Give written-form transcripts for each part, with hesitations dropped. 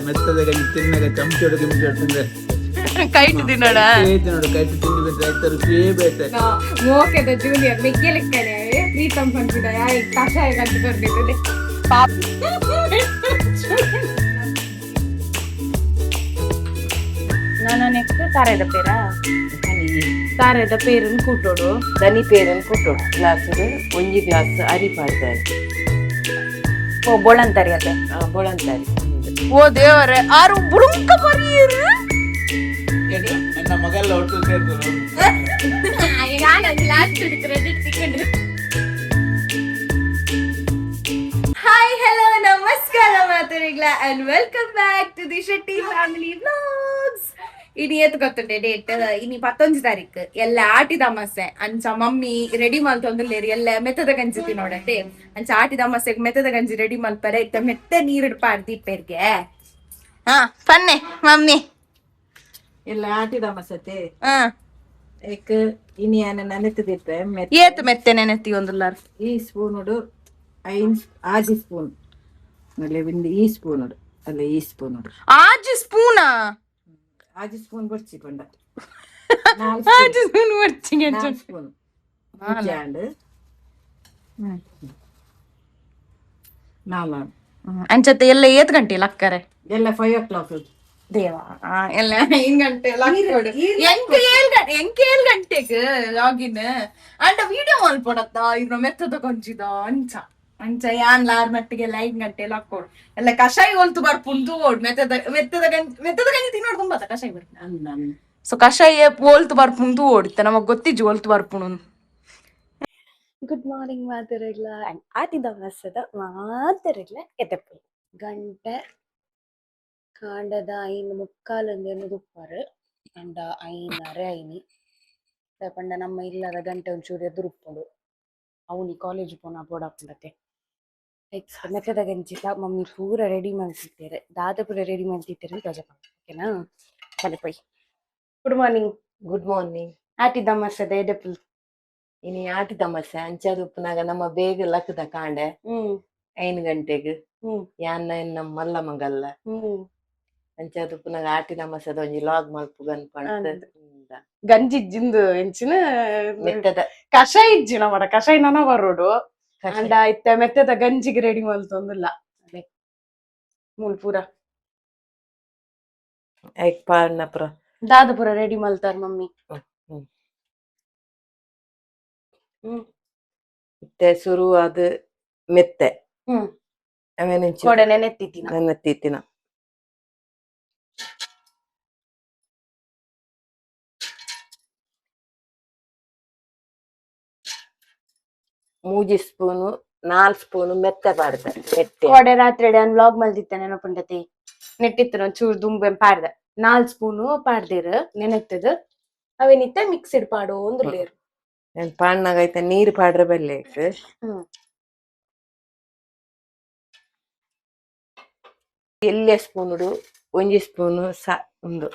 ಮೆತ್ತದ ಗಂಜಿ ತಿನ್ನಾಗ ಚಮಚೋಡು ಗಿಮ್ಚೋಡು ತಿಂದ್ರೆ ಕೈಟ್ ತಿನ್ನೋಣ. ನೋಡು, ಕೈಟ್ ತಿಂಡಿ ಬಿಟ್ಟರೆ ಆಯ್ತು, ರುಚಿಯೇ ಬೇತೆ. ಮೋಕೆದ ಜೂನಿಯರ್ ಮೆಗ್ಗೆಲೆಕ್ಕನೆ ಪ್ರೀತಮ್ ಪನ್ಪಿದ ಯಾಯ್ ಕಷಾಯ ಕಂಡು ಬರ್ದಿತ್ತದೆ. ನಾನು ನೆಕ್ಸ್ಟ್ ತಾರೆದ ಪೇರ, ತಾರೆದ ಪೇರನ್ ಕೂಟೋಡು. ದನಿ ಪೇರನ್ ಕೊಟ್ಟೋಡು. ಗ್ಲಾಸ್ ಒಂಜಿ ಗ್ಲಾಸ್ ಅರಿ ಪಾಡ್ದಾರೆ. ಓ, ಬೋಳಂತಾರಿ ಅದೇ. ಬೊಳಂತಾರಿ. ಓ ದೇವರೇ, ಆರು ಬುಡುಂಕ ಬರೀರು. ನನ್ನ ಮಗಲ್ಲ ಒಟ್ಟು ಸೇರ್ತದೆ. ಲಾಸ್ಟ್ ಕ್ರೆಡಿಟ್ ಸಿಕ್ಕಂಡ್ರೆ. ಹಾಯ್, ಹಲೋ, ನಮಸ್ಕಾರ ಮಾತರಿಗ್ಲ and welcome back to the Shetty family vlogs. ಇನಿ ಏತ್ ಗೊತ್ತುಂಟೆ ಡೇಟ್? ಇನಿ 19 ತಾರೀಕು. ಎಲ್ಲ ಆಟಿದ ಅಮಾಸೆ. ಅಂಚ ಮಮ್ಮಿ ರೆಡಿ ಮಲ್ತೊಂದುಲ್ಲೇರಿ ಎಲ್ಲ ಮೆತ್ತದ ಗಂಜಿ ತಿನ್ನೋಡತ್ತೆ. ಅಂಚ ಆಟಿದ ಅಮಾಸೆಗ್ ಮೆತ್ತದ ಗಂಜಿ ರೆಡಿ ಮಲ್ಪರೆ ಇತ್ತ ಮೆತ್ತ ನೀರು ಪಾಡ್ದಿಪ್ಪೆರ್ಗೆ. ಹಾ, ಪನ್ನೆ ಮಮ್ಮಿ. ಎಲ್ಲ ಆಟಿದ ಮಸತೆ. ಹಾ. ಎಕ್ ಇನಿ ಆನ ನನೆತದಿಪ್ಪೆ. ಏತ್ ಮೆತ್ತೆ ನೆನೆತ್ತಿ ಒಂದುಲ್ಲಾರ್? ಈ ಸ್ಪೂನುಡು ಐನ್ ಆಜಿ ಸ್ಪೂನ್ ಅಲ್ಲ, ಒಂದು ಈ ಸ್ಪೂನುಡು ಅಲ್ಲ, ಈ ಸ್ಪೂನುಡು. ಆಜಿ ಸ್ಪೂನಾ? ಆಜಿ ಸ್ಪೂನ್ ಬಡ್ಚಿ ಪಂಡ. ಆಜಿ ಸ್ಪೂನ್ ಬರ್ಚಿಗೆ. ನಾಲ್ ಸ್ಪೂನ್ ಅಂಡ್ ನಾಲ್. ಅಂಚತ್ತೆ ಎಲ್ಲ ಏತ್ ಗಂಟೆ ಲಕ್ಕರೆ? ಎಲ್ಲ 5 ಓ ಕ್ಲಾಕ್. ದೇವಾ, ಎಲ್ಲ ಐನ್ ಗಂಟೆ ಲಕ್ಕೋಡು. ಎಂಕ್ 7 ಗಂಟೆ, ಎಂಕ್ 7 ಗಂಟೆಗ್ ಲಾಗಿನ್ ಅಂಡ ವಿಡಿಯೋ ಮಲ್ಪೊಡತ್ತ ಇರ್ನ ಮೆತ್ತದ ಕೊಂಚಿದ. ಅಂಚ ಅಂಚ ಯಾನ್ ಲಾರ್ ಮಟ್ಟಿಗೆ 5 ಗಂಟೆ ಲಕ್ಕೋಡು. ಎಲ್ಲ ಕಷಾಯ ಒಲ್ತು ಬರ್ಪುಂಡು ಓಡ್. ಮೆತ್ತದ ಮೆತ್ತದ ಗಂಜಿ, ಮೆತ್ತದ ಗಂಜಿ ತಿನ್ನೋಡು ತುಂಬಾ ಕಷಾಯ ಬರ್ಪುಂಡು. ಸೊ ಕಷಾಯ ಓಲ್ತು ಬರ್ಪುಂಡು ಓಡಿತ್ತ, ನಮಗ್ ಗೊತ್ತಿಜ್ಜು ಒಲ್ತು ಬರ್ಪುಂಡು. ಗುಡ್ ಮಾರ್ನಿಂಗ್ ಮಾತೆರೆಗ್ಲ ಆ್ಯಂಡ್ ಆಟಿದ ಅಮಾಸೆದ ಮಾತೆರೆಗ್ಲ ಎತೆಪ್ಪು. ಗಂಟೆ ಕಾಂಡದ 5:45 ಅಂದೇನು ದುಪ್ಪಾರು ಅಂಡ 5:30 ಐನಿ. ಪಂಡ ನಮ್ಮ ಇಲ್ಲದ ಗಂಟೆ ಒಂಚೂರು ಎದುರುಪ್ಪುಂಡು. ಅವನಿ ಕಾಲೇಜ್ ಪೋನ ಬೋಡಾಪುಂಡತೆ. ಲೈಕ್ ಮೆತ್ತದ ಗಂಜಿಲ ಮಮ್ಮಿ ಪೂರ ರೆಡಿ ಮಲ್ತಿತ್ತೇರೆ. ದಾದ ಪೂರ ರೆಡಿ ಮಲ್ತಿತ್ತೇರೆ ರಜೆ, ಓಕೆನಾ? ಬಲೆ ಪೋಯ್. Good morning. Good morning. ಆಟಿದ ಅಮಾಸೆದ ಎಡೆಪುಲ್. ಇನಿ ಆಟಿದ ಮಸೆ ಅಂಚಾದ ಉಪ್ಪುನಾಗ ನಮ್ಮ ಬೇಗ ಲಕ್ಕದ ಕಾಂಡೆ 5 ಗಂಟೆಗ್. ಯಾನ್ನ ನಮ್ಮ ಮಲ್ಲ ಮಗಲ್ಲ. ಅಂಚಾದ ಉಪ್ಪುನಾಗ ಆಟಿದ ಮಸದ ಒಂಜಿ ಲಾಗ್ ಮಲ್ಪುಗ ಅನ್ಪಂತ. ಗಂಜಿ ಜಿಂದು ಎಂಚಿನ? ಮೆತ್ತದ. ಕಷಾಯ ಇಜ್ಜಿ ನಮ್ಮಡ, ಕಷಾಯ ನನ ಬರೋಡು. ಕಷಾಯ. ಅಂಡ ಇತ್ತೆ ಮೆತ್ತದ ಗಂಜಿಗೆ ರೆಡಿ ಮಲ್ತೊಂದುಲ್ಲ ಮೂಲ್ ಪೂರ. ಐಕ್ ಪಾಡ್ನ ಪುರ. ದಾದ ಪೂರ ರೆಡಿ ಮಲ್ತಾರ ಮಮ್ಮಿ? ಇತ್ತೆ ಶುರು ಆದ್ ಮೆತ್ತೆ. ಆಮೇಲೆ ಕೋಡೆ ನೆನೆತ್ತಿತ್ತಿನ. ನೆನೆತ್ತಿತ್ತಿನ. ಮೂಜಿ ಸ್ಪೂನು, ನಾಲ್ ಸ್ಪೂನು ಮೆತ್ತೆ ಪಾಡ್ದೆ ಮೆತ್ತೆ. ಕೋಡೆ ರಾತ್ರಿ ನಾನು ವ್ಲಾಗ್ ಮಲ್ದಿತ್ತೆ, ನೆನಪುಂಡತಿ? ನೆಟ್ಟಿತ್ತು ಒಂಚೂರು ದುಂಬೆ ಪಾಡ್ದೆ. ನಾಲ್ ಸ್ಪೂನು ಪಾಡ್ದೇರು ನೆನೆತ್ತದು. ಅವೇನಿತ್ತೆ ಮಿಕ್ಸಿಡ್ ಪಾಡು ಒಂದುಲ್ಲೇರು. ನಾನು ಪಾಡ್ನಾಗ ಐತೆ ನೀರು ಪಾಡ್ರೆ ಬಲ್ಲೆ. ಎಲ್ಯ ಸ್ಪೂನುಡು ಒಂಜಿ ಸ್ಪೂನು ಸಾ ಒಂದು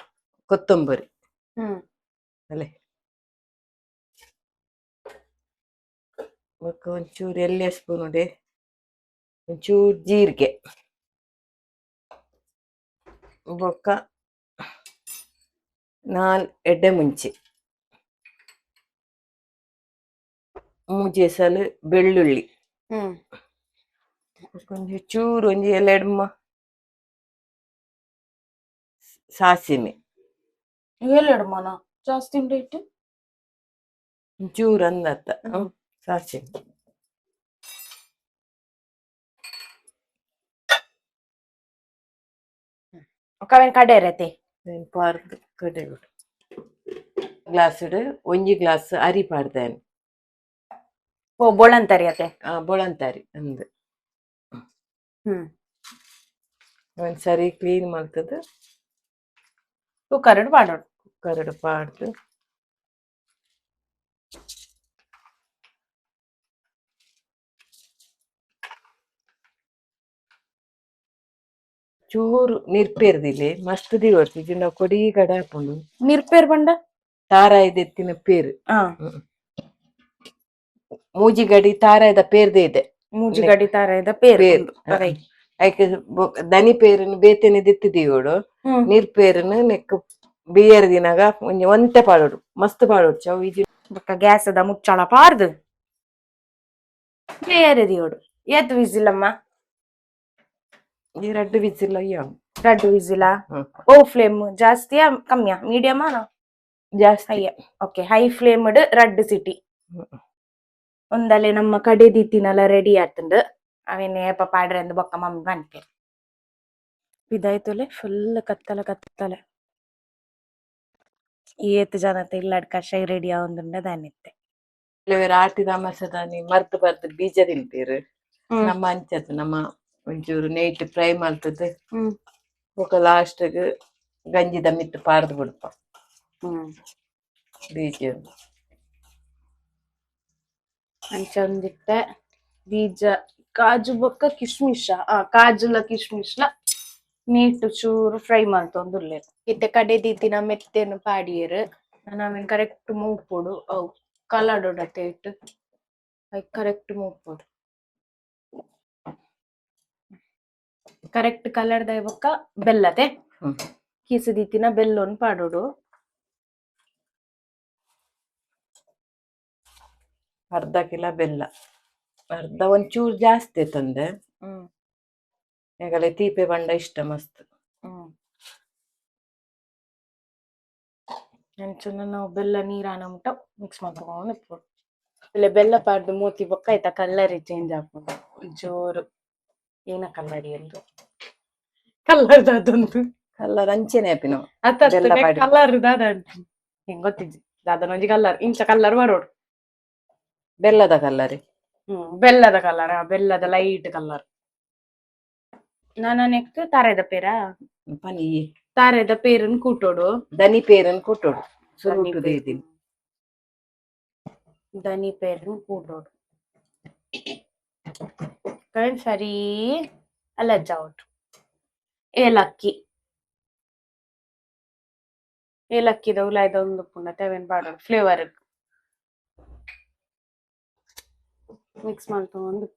ಕೊತ್ತಂಬರಿ. ಅಲ್ಲೇ ಬೊಕ್ಕ ಒಂಚೂರು ಎಲ್ಯ ಸ್ಪೂನ್ ಉಡೆ ಒಂಚೂರು ಜೀರಿಗೆ, ಬೊಕ್ಕ ನಾಲ್ ಎಡ್ಡೆ ಮುಂಚಿ, ಮೂಜಿ ಎಸಲು ಬೆಳ್ಳುಳ್ಳಿ. ಬೊಕ್ಕ ಒಂಜಿ ಚೂರು ಒಂಜಿ ಎಲೆಡ್ಮ ಸಾಸಿಮೆ. ಏಳೆರಡು ಮನ ಜಾಸ್ತಿ ಉಂಟು ಇಟ್ಟು. ಒಂಚೂರು ಅಂದತ್ತ ಸಾಸಿಮೆ. ಅವೇನ್ ಕಡೆ ಇರತ್ತೆ. ಪಾರ್ದ್ ಕಡೆ ಗ್ಲಾಸ್ ಒಂಜಿ ಗ್ಲಾಸ್ ಅರಿ ಪಾಡ್ದೇನೆ. ಓ, ಬೋಳಂತಾರಿ ಅತ್ತೆ. ಆ, ಬೊಳಂತಾರಿ ಅಂದ್. ಒಂದ್ಸರಿ ಕ್ಲೀನ್ ಮಲ್ತದ. ಕುಕ್ಕರ್ ಪಾಡೋಡು. ಕುಕ್ಕರ್ಡ್ ಪಾಡ್ದು ಚೂರು ನಿರ್ಪೇರ್ದಿಲೆ ಮಸ್ತ್ ದಿವರ್ತಿ ಜಿಂಡ ಕೊಡಿ ಗಡ ಹಾಪುಂಡು. ನಿರ್ಪೇರ್ ಪಂಡ? ತಾರಾಯಿ ದೆತ್ತಿನ ಪೇರು. ಮೂಜಿ ಗಡಿ ತಾರಾಯದ ಪೇರ್ದೆ ಇದೆ. ಮೂಜಿ ಗಡಿ ತಾರಾಯದ ಪೇರು. ಪೇರ್. ಐಕ್ ದನಿ ಪೇರುನು ಬೇತೆನೆ ದಿತ್ತಿ ದೀವೊಡು. ನೀರ್ ಪೇರುನು ನೆಕ್ ಬಿಯರ್ ದಿನಾಗ ಒಂಜಿ ಒಂತೆ ಪಾಡೋಡು, ಮಸ್ತ್ ಪಾಡೋಡು ಚೌ ಇಜಿ. ಬೊಕ್ಕ ಗ್ಯಾಸ್ the ಮುಚ್ಚಳ ಪಾರ್ದು ಬೇರೆ ದಿಯೋಡು. ಏತ್ ವಿಸಿಲಮ್ಮ? ಈ ರಡ್ಡು ವಿಸಿಲ್ ಅಯ್ಯೋ. ರಡ್ಡು ವಿಸಿಲ. ಓ ಫ್ಲೇಮ್ ಜಾಸ್ತಿಯಾ ಕಮ್ಮಿಯಾ, ಮೀಡಿಯಮ್? ಜಾಸ್ತಿ. ಹೈ. ಓಕೆ, ಹೈ ಫ್ಲೇಮ್ ರಡ್ಡು ಸಿಟಿ. ಒಂದಲೆ ನಮ್ಮ ಕಡೆ ದೀತಿನಲ ರೆಡಿ ಆತಂಡು. ಅವೇನೆ ಏಪ ಪಾಡ್ರೆ ಅಂದ್ ಬೊಕ್ಕ ಮಮ್ಮಿ ಪನ್ಪೆರ್. ಬಿದಾಯ್ತುಲೆ ಫುಲ್ ಕತ್ತಲ ಕತ್ತಲೆ. ಏತ್ ಜನತ ಇಲ್ಲಡ್ ಕಷಾಯ ರೆಡಿ ಆವೊಂದುಂಡ ದಾನಿತ್ತೆ. ಕೆಲವೆರ್ ಆಟಿದ ಅಮಾಸೆದಾನಿ ಮರ್ದ್ ಬರ್ದ್ ಬೀಜ ತಿನ್ಪೆರ್. ನಮ್ಮ ಅಂಚತ್ ನಮ್ಮ ಒಂಚೂರು ನೇಟ್ ಫ್ರೈ ಮಲ್ತದ್ ಬೊಕ ಲಾಸ್ಟ್ ಗ್ ಗಂಜಿದ ಮಿತ್ತ್ ಪಾಡ್ದ್ ಬುಡ್ಪ ಬೀಜ. ಅಂಚ ಒಂದಿತ್ತೆ ಬೀಜ ಕಾಜು ಬೊಕ್ಕ ಕಿಶ್ಮಿಶ, ಆ ಕಾಜುಲ ಕಿಶ್ಮಿಶ್ಲ ನೀಟ್ ಚೂರು ಫ್ರೈ ಮಲ್ತೊಂದುಲ್ಲೆರ್. ಇತ್ತೆ ಕಡೆ ದೀತಿನ ಮೆತ್ತೆನ್ ಪಾಡಿಯೆರ್. ನನ ಅವೆನ್ ಕರೆಕ್ಟ್ ಮೂಪೊಡು. ಅವು ಕಲಡೊಡತೆ ಇಟ್ಟು ಐಕ್ ಕರೆಕ್ಟ್ ಮೂಪೊಡು. ಕರೆಕ್ಟ್ ಕಲರ್ ದ ಬೊಕ್ಕ ಬೆಲ್ಲತೆ ಕೀಸು ದೀತಿನ ಬೆಲ್ಲೊನ್ ಪಾಡೊಡು. ಅರ್ಧ ಕಿಲೋ ಬೆಲ್ಲ, ಅರ್ಧ ಒಂಚೂರು ಜಾಸ್ತಿ ತಂದೆ. ಯಾಕಂದ್ರೆ ತೀಪೆ ಬಂಡ ಇಷ್ಟ ಮಸ್ತ್. ಅಂಚನೆ ನಾವು ಬೆಲ್ಲ ನೀರಾನ ಮುಟ್ಟ ಮಿಕ್ಸ್ ಮಾಡ್ಕೊಂಡು ಇಪ್ಪೊಡು. ಇಲ್ಲ ಬೆಲ್ಲ ಪಾಡ್ದು ಮೂತಿ ಬೊಕ್ಕ ಆಯ್ತಾ ಕಲರ್ ಚೇಂಜ್ ಆಪುಂಡು ಜೋರು. ಏನ ಕಲರ್ ಎಂದು ಕಲರ್ ದಾದಂತು. ಕಲರ್ ಅಂಚೆನೆ ಆಪಿನ. ಅತ್ತ. ಬೆಲ್ಲ ಪಾಡಿ. ಕಲರ್ ದಾದ ಹೆಂಗ್ ಗೊತ್ತಿಜ್ಜಿ, ದಾದನ ಒಂಜಿ ಕಲರ್, ಇಂಚ ಕಲರ್ ಬರೋಡು. ಬೆಲ್ಲದ ಕಲರ್. ಬೆಲ್ಲದ ಕಲರ್, ಬೆಲ್ಲದ ಲೈಟ್ ಕಲರ್. ನಾನು ನೆಕ್ ತಾರೆದ ಪೇರ. ಪನಿ. ತಾರೆದ ಪೇರನ್ ಕೂಟೋಡು. ದನಿ ಪೇರನ್ ಕೊಟ್ಟೋಡು ಸುರುಟು ದೀದಿನಿ. ದನಿ ಪೇರನ್ ಕೂಟೋಡು ಕಣ್ ಸರಿ ಅಲಜ್ಜಾವೊಡು. ಏಲಕ್ಕಿ, ಏಲಕ್ಕಿದ ಉಲಾಯ್ದ ಒಂದು ಪುಂಡತೆ ಅವೇನ್ ಪಾಡೋಡು ಫ್ಲೇವರ್. ಮಿಕ್ಸ್ ಮಾಡ್ಕೊಂಡು.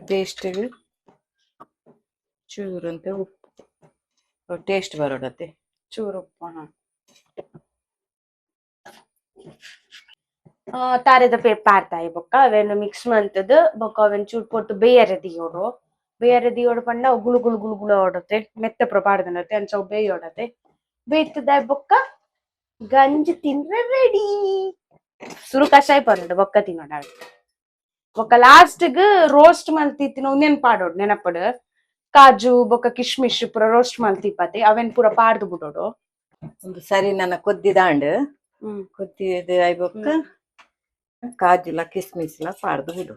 ಟೇಸ್ಟ್ ಚೂರು ಅಂತ ಉಪ್ಪು, ಟೇಸ್ಟ್ ಬರೋಡತ್ತೆ. ಚೂರು ಉಪ್ಪು. ತಾರೆದ ಪೇರ್ ಪಾಡ್ತಾಯಿ ಬೊಕ್ಕ ಅವೇನು ಮಿಕ್ಸ್ ಮಂತದ್ ಬೊಕ್ಕ ಅವೇನ್ ಚೂರು ಪೊರ್ತು ಬೇಯರೆ ದಿಯೋಡು. ಬೇಯರೆ ದಿಯೋಡು ಪಂಡ ಅವು ಗುಳು ಗುಳು ಗುಳು ಗುಳು ಆಡತ್ತೆ, ಮೆತ್ತ ಪೂರ ಪಾಡ್ದನತ್ತೆ. ಅಂಚ ಅವು ಬೇಯೋಡತ್ತೆ. ಬೇಯ್ತದ ಬೊಕ್ಕ ಗಂಜಿ ತಿಂದ್ರೆ ರೆಡಿ. ಸುರು ಕಷಾಯ ಪರೋಡು ಬೊಕ್ಕ ತಿನ್ನೋಡ. ಬೊಕ್ಕ ಲಾಸ್ಟ್ ಗ್ ರೋಸ್ಟ್ ಮಲ್ತಿತ್ತಿನ ಉಂದೆನ್ ಪಾಡೋಡು ನೆನಪಡು. ಕಾಜು ಬೊಕ್ಕ ಕಿಶ್ಮಿಶ್ ಪೂರ ರೋಸ್ಟ್ ಮಲ್ತಿಪ್ಪತೆ, ಅವೆನ್ ಪೂರ ಪಾಡ್ದು ಬಿಡೋಡು. ಒಂದು ಸರಿ ನನ್ನ ಕೊದ್ದಿದಾಂಡ್. ಕೊದ್ದಿದ ಆಯ್ ಬೊಕ್ಕ ಕಾಜುಲ ಕಿಸ್ಮಿಸ್ಲ ಪಾಡ್ದು ಬಿಡು.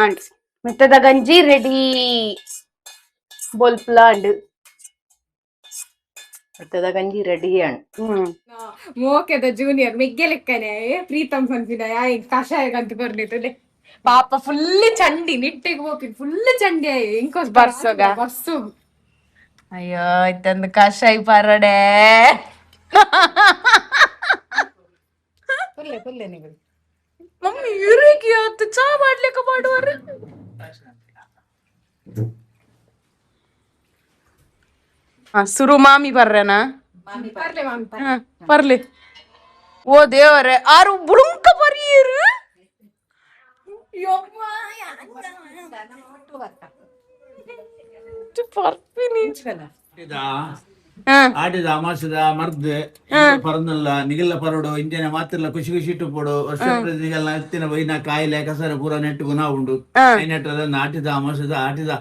ಆಂಡ್ ಮೆತ್ತದ ಗಂಜಿ ರೆಡಿ. ಬೊಲ್ಪ್ಲಾಂಡ್. ಮೆತ್ತದ ಗಂಜಿ ರೆಡಿ ಅಂಡ್. ಮೋಕೆದ ಜೂನಿಯರ್ ಮೆಗ್ಗೆಲೆಕ್ಕನೆ ಪ್ರೀತಮ್ ಪನ್ಪಿನ ಕಷಾಯ ಕಂತು ಕೊರ್ನಿತ್ತುಲೆ. ಪಾಪ ಫುಲ್ ಚಂಡಿ, ನಿಟ್ಟೆಗ್ ಹೋಗ್ತೀನಿ ಫುಲ್ ಚಂಡಿ ಆಯ್ ಇಂಕೋಸ್. ಬರ್ಸೊಗ? ಬರ್ಸು. ಅಯ್ಯೋ, ಇತ್ತೊಂದು ಕಷಾಯ ಪರಡೆ. ಪುಲ್ಲೆ ಪುಲ್ಲೆ ನೀವು. ಮಮ್ಮಿ ಇರಿಗೆ ಆತು ಚಾ ಮಾಡ್ಲಿಕ್ಕೆ ಮಾಡುವರು. ಸುರು ಮಾಮಿ ಬರ್ರೆನಾ? ಪರ್ಲೆ ಮಾಮಿ. ಬರ್ಲಿ. ಓ ದೇವರೇ, ಆರು ಬುಳುಂಕ ಬರಿಯರು. ಪರ್ಪಿನಿ. ಆಟಿದ ಅಮಾಸದ ಮರ್ದ್ ಪರಂದಲ್ಲ ನಿಗಲ್ಲ ಪರೋಡು ಇಂಜನೆ ಮಾತಿಲ್ಲ ಖುಷಿ ಖುಷಿ ಇಟ್ಟು ಪೋಡು. ವರ್ಷ ನಿಗಲ್ಲ ಎತ್ತಿನ ಬೈನ ಕಾಯಿಲೆ ಕಸರ ಪೂರ ನೆಟ್ಟು ಗುಣ ಉಂಡು. ಐನೆಟ್ಟದ ಆಟಿದ ಅಮಾಸದ ಆಟಿದ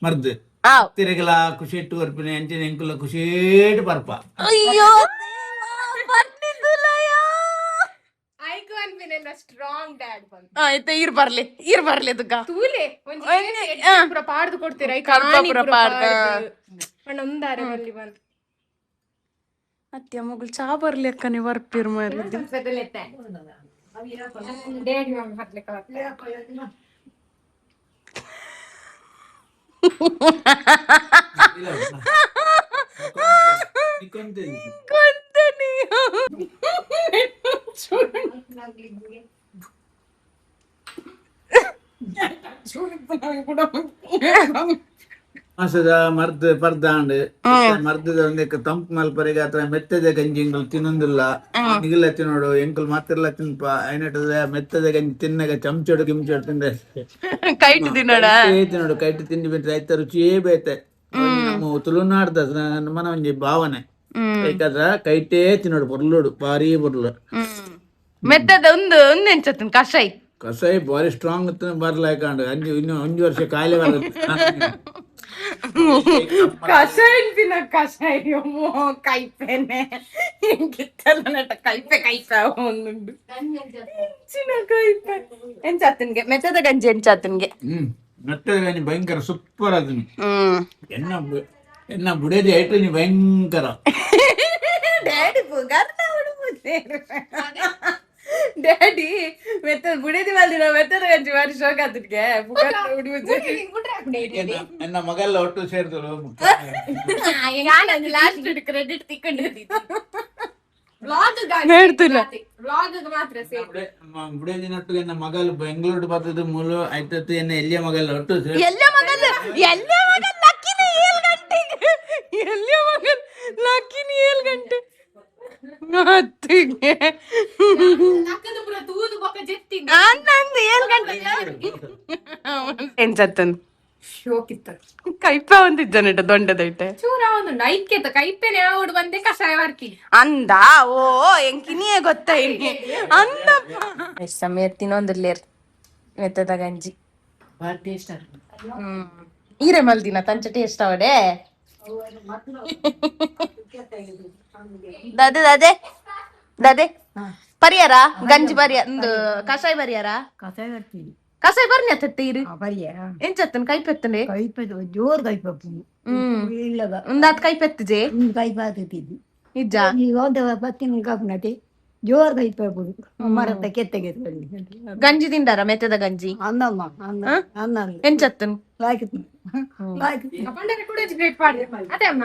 ಮರ್ದ್ ತಿರುಗಲ ಖುಷಿ ಇಟ್ಟು ಬರ್ಪಿನ ಅಂಚಿನ ಎಂಕುಲ ಖುಷಿ ಇಟ್ಟು ಬರ್ಪ. ಅಯ್ಯೋ. ಐಕು ಅನ್ಪಿನೆಲ್ಲ ಸ್ಟ್ರಾಂಗ್ ಡ್ಯಾಡ್ ಬಂದು. ಆಯ್ತು, ಇರ್ ಬರ್ಲಿ, ಇರ್ ಬರ್ಲಿ ಅದಕ್ಕ. ತೂಲೆ ಒಂಜಿ ಪೂರ ಪಾಡ್ದು ಕೊಡ್ತೀರ. ಕರ್ಪ ಪೂರ ಪಾಡ್ದು. ಪಂಡ ಒಂದಾರೆ ಬಲ್ಲಿ ಬಂದು. ಅತ್ಯ ಮಗಳು ಚಾ ಬರ್ಲಿ ಅಕ್ಕನೆ ಬರ್ಪಿರ್ ಮಾರಿದ್ದು. Daddy mummy ಹತ್ಲಿಕ್ಕೆ. ಕೊಂತನಿ. ಮಾಸದ ಮರ್ದ್ ಪರ್ದಾಂಡ್ ಮರ್ದದ ಒಂದಕ್ಕೆ ತಂಪು ಮಲ್ಪರೆಗೆ ಅತ್ರ ಮೆತ್ತದ ಗಂಜಿ ಎಂಕುಲು ತಿನ್ನೊಂದಿಲ್ಲ. ನಿಗಲ ತಿನ್ನೋಡು, ಎಂಕುಲು ಮಾತ್ರಲ್ಲ ತಿನ್ಪ. ಐನಟದ ಮೆತ್ತದ ಗಂಜಿ ತಿನ್ನಗ ಚಮಚೋಡು ಗಿಮ್ಚೋಡು ತಿಂದ್ರೆ ಕೈಟ್ ತಿನ್ನೋಡ. ತಿನ್ನೋಡು. ಕೈಟ್ ತಿಂಡಿ ಬಿಟ್ರೆ ಐತ ರುಚಿಯೇ ಬೇತೆ. ನಮ್ಮ ತುಳುನಾಡ್ದ ನಮ್ಮನ ಒಂಜಿ ಭಾವನೆ. ಐಕಾದ್ರ ಕೈಟೇ ತಿನ್ನೋಡು, ಪೊರ್ಲುಡು, ಭಾರಿ ಪೊರ್ಲು. ಮೆತ್ತದ ಒಂದು ಒಂದು ಎಂಚತ್ತನ್ ಕಷಾಯ್? ಕಸಾಯಿ ಭಾರಿ ಸ್ಟ್ರಾಂಗ್ ಬರ್ಲಾಯ್ಕಂಡು ಅಂಜು ಇನ್ನು ಒಂಜಿ ವರ್ಷ ಕಾಯಿಲೆ ಬರಲ್ಲ. ಕಷಾಯ ತಿನ್ನ ಕಷಾಯ ಅಮ್ಮೋ ಕೈಪೆನೆ ಎಂಕಿತ್ತಲ್ಲ ನಟ ಕೈಪೆ ಕೈಪೆ ಒಂದುಂಡು ಎಂಚಿನ ಕೈಪೆ? ಎಂಚಾತನ್ಗೆ ಮೆತ್ತದ ಗಂಜಿ ಎಂಚಾತನ್ಗೆ? ಮೆತ್ತದ ಗಂಜಿ ಭಯಂಕರ ಸೂಪರ್ ಅದನ್ನು. ಎನ್ನ ಬುಡೇದಿ ಐಟು ಭಯಂಕರ. ಡ್ಯಾಡಿ ಪುಗಾರ್ನ ಡ್ಯಾಡಿ ಮೆತ್ತದ ಬುಡೇದಿ ಮಲ್ದಿನ ಮೆತ್ತದ ಗಂಜಿ ಬಾರಿ ಶೋಕ್ ಆತನ್ಗೆ ಪುಗಾರ್ನ ಉಡುವುಜೆ. ಎನ್ನ ಮಗಲ್ಲ ಒಟ್ಟು ಸೇರಿದ್ರು. ಲಾಸ್ಟ್ ಕ್ರೆಡಿಟ್ ತಿಕ್ಕೊಂಡಿದ್ದಿ. ವ್ಲಾಗ್ ಹೇಳ್ತಿಲ್ಲ. ವ್ಲಾಗ್ ಮಾತ್ರ ಸೇರಿ. ಬುಡೇದಿ ನಟ್ಟು ಎನ್ನ ಮಗಲ್ ಬೆಂಗಳೂರು ಬರ್ತದ ಮೂಲು ಆಯ್ತತ್ತು. ಎನ್ನ ಎಲ್ಲಿಯ ಮಗಲ್ಲ ಒಟ್ಟು ಸೇರಿ. ಎಲ್ಲ ಮಗಲ್, ಎಲ್ಲ ಮಗಲ್ ಲಕ್ಕಿನ 7 ಗಂಟೆಗೆ, ಎಲ್ಲ ಮಗಲ್ ಲಕ್ಕಿನ 7 ಗಂಟೆ ಅತ್ತಿಗೆ. ಲಕ್ಕದ ಪೂರ ತೂದು ಬೊಕ್ಕ ಜೆತ್ತಿ. ನಂದು 7 ಗಂಟೆ ಎಂಚತ್ತನ್? ಶೋಕಿತ್ತ. ಕೈಪ ಒಂದಿದ್ದಾನೆಟ ದೊಂಡದೈಟೆ. ಚೂರ ಒಂದು ಐಕ್ಯತ ಕೈಪೆನೆ ಆವಡು ಬಂದೆ ಕಷಾಯ ಬರ್ತೀನಿ. ಅಂದ ಓ ಎಂಕಿನಿಯೇ ಗೊತ್ತಾಯ್ನಿ ಅಂದಪ್ಪ. ಸಮಯ ತಿನ್ನೊಂದಿರ್ಲೇರ್ ಮೆತ್ತದ ಗಂಜಿ. ಹ್ಮ್ ಈರೆ ಮಲ್ದಿನ ತಂಚ ಟೇಸ್ಟ್ ಅವಡೆ. ದಾದೆ ದಾದೆ ದಾದೆ ಪರಿಯಾರ ಗಂಜಿ ಬರಿಯ ಒಂದು ಕಷಾಯ ಬರಿಯಾರ. ಕಷಾಯ ಬರ್ತೀನಿ. ಕಷಾಯ ಬರ್ನಿ ಅತ್ತ ಇರು. ಬರಿಯ. ಎಂಚತ್ತನ್ ಕೈಪೆತ್ತನೆ? ಕೈಪೆ ಜೋರು ಕೈಪಪ್ಪು. ಇಲ್ಲದ. ಒಂದಾತ್ ಕೈಪೆತ್ತಜೆ. ಕೈಪಾತಿದ್ದು. ನಿಜ. ಈಗ ಒಂದು ಪತ್ತಿನ ಕಾಪುನತೆ ಜೋರು ಕೈಪಪ್ಪು ಮರತ್ತ ಕೆತ್ತಗೆ. ಗಂಜಿ ತಿಂಡಾರ ಮೆತ್ತದ ಗಂಜಿ? ಅಂದಮ್ಮ ಅಂದ ಅಂದ. ಎಂಚತ್ತನ್? ಲಾಯ್ಕ್ ಲಾಯ್ಕ್. ಪಂಡರೆ ಕೂಡ ಪ್ಲೇಟ್ ಪಾಡ್ದೆ ಅದೇ ಅಮ್ಮ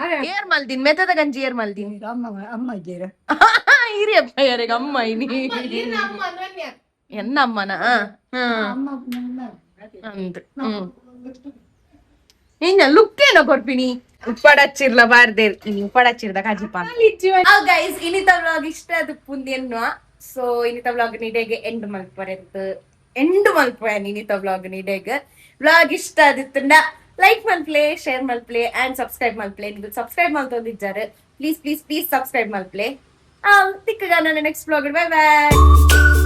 ಅದೇ. ಏರ್ ಮಲ್ದಿನ್ ಮೆತ್ತದ ಗಂಜಿ ಏರ್ ಮಲ್ದಿನ್? ಅಮ್ಮ ಅಮ್ಮ ಇದ್ದೀರ. ಹಿರಿಯಪ್ಪ ಯಾರಿಗೆ ಅಮ್ಮ ಇನಿ? ಅಮ್ಮ ಅಂದ್ರೆ ಎನ್ನ ಅಮ್ಮನ ಅಮ್ಮ. ಅಂದ್ ಇನ್ನ ಲುಕ್ ಏನೋ ಕೊರ್ಪಿಣಿ ಉಪ್ಪಡಚ್ಚಿರ್ಲ ಬಾರ್ದೆ ಉಪ್ಪಡಚ್ಚಿರ್ದ ಕಾಜಿಪ. ಗೈಸ್, ಇನ್ನಿತ ವ್ಲಾಗ್ ಇಷ್ಟ ಅದು ಪುಂದಿ ಎನ್ನುವ. ಸೊ ಇನ್ನಿತ ವ್ಲಾಗ್ ನಿಡೆಗೆ ಎಂಡ್ ಮಲ್ಪರೆಂತ ಎಂಡ್ ಮಲ್ಪುವ. ಇನ್ನಿತ ವ್ಲಾಗ್ ನಿಡೆಗ್ ವ್ಲಾಗ್ ಇಷ್ಟ ಆದಿತ್ತುಂಡ ಲೈಕ್ ಮಲ್ಪ್ಲೆ, ಶೇರ್ ಮಲ್ಪ್ಲೆ ಅಂಡ್ ಸಬ್ಸ್ಕ್ರೈಬ್ ಮಲ್ಪ್ಲೆ. ನೀವು ಸಬ್ಸ್ಕ್ರೈಬ್ ಮಲ್ತೊಂದಿದ್ದಾರೆ, please please please subscribe ಮಲ್ಪ್ಲೆ. ತಿಕ್ಕಗ ನನ್ನ ನೆಕ್ಸ್ಟ್ ವ್ಲಾಗ್. Boy boy.